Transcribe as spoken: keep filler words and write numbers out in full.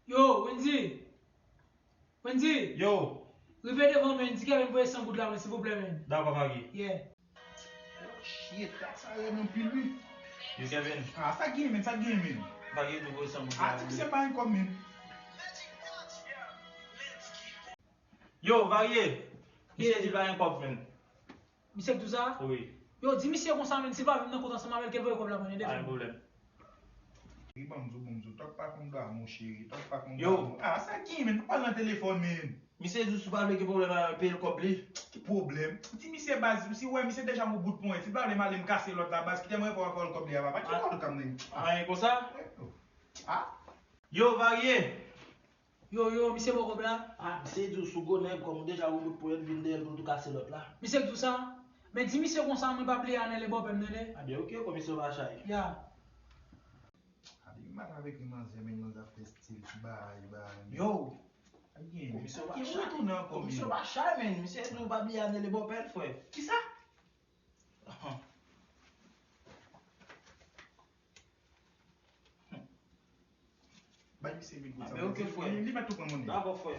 Yo, Wendy! Wendy! Yo! Rive devan, men, di Kevin voye san goud la, men, silvouplè, men. Dakò, Varye. Yeah. Shit, kat sa rèd anpil wi. Yo, Kevin. Ah, sa gen men, sa gen men. Varye tou voye san goud Ah, la. ti misye pa yon kòb men. Yo, Varye! Misye di l pa gen kòb, men. Misye k di w sa? Wi. Yo, di misye konsa, men, si l pa vin nan kont ansanm avè l, ke l voye kòb la, men, Pa gen devan. Pwoblèm. Ri ban m di w, ban m di w, tòk pa konn dwa, mon cheri, tòk pa konn Yo. dwa. Ah, sa gen men, pa pale nan telefòn, men. Misye di w si w pa vle gen pwoblèm avè l, peye l kòb li. Ki pwoblèm? Di misye baz, si w wè misye deja yon bout ponyèt, si l pa vle m ale m kase lòt la baz, kite mwen pa wè kòb li a papa, ki wòl kam nan. Anyen konsa? Ah, Yo, Varye! Yo, yo, misye ba w kòb la? Ah, misye di w si w gwo nèg, kòm ou deja yon bout ponyèt, vin dèyè l pou l tou kase lòt la. Misye k di w sa? Men di misye konsa, mwen pa bliye ale nan lebòpè m, tande? Ah, byen, oke, komisyon pa chay. Ya. Depi m ap avèk yon manzè, men manzè ap fè stil ti bagay, bagay. Yo! Sa gen men. Komisyon pa Ki chay. Retounen ankò men. Komisyon pa chay, men. Misye di w pa bliye ale lebòpè l, frè. Kisa? Bay misye mil goud Ah, sa. men oke, frè. Li mèt tou pran monnen. Dakò, frè.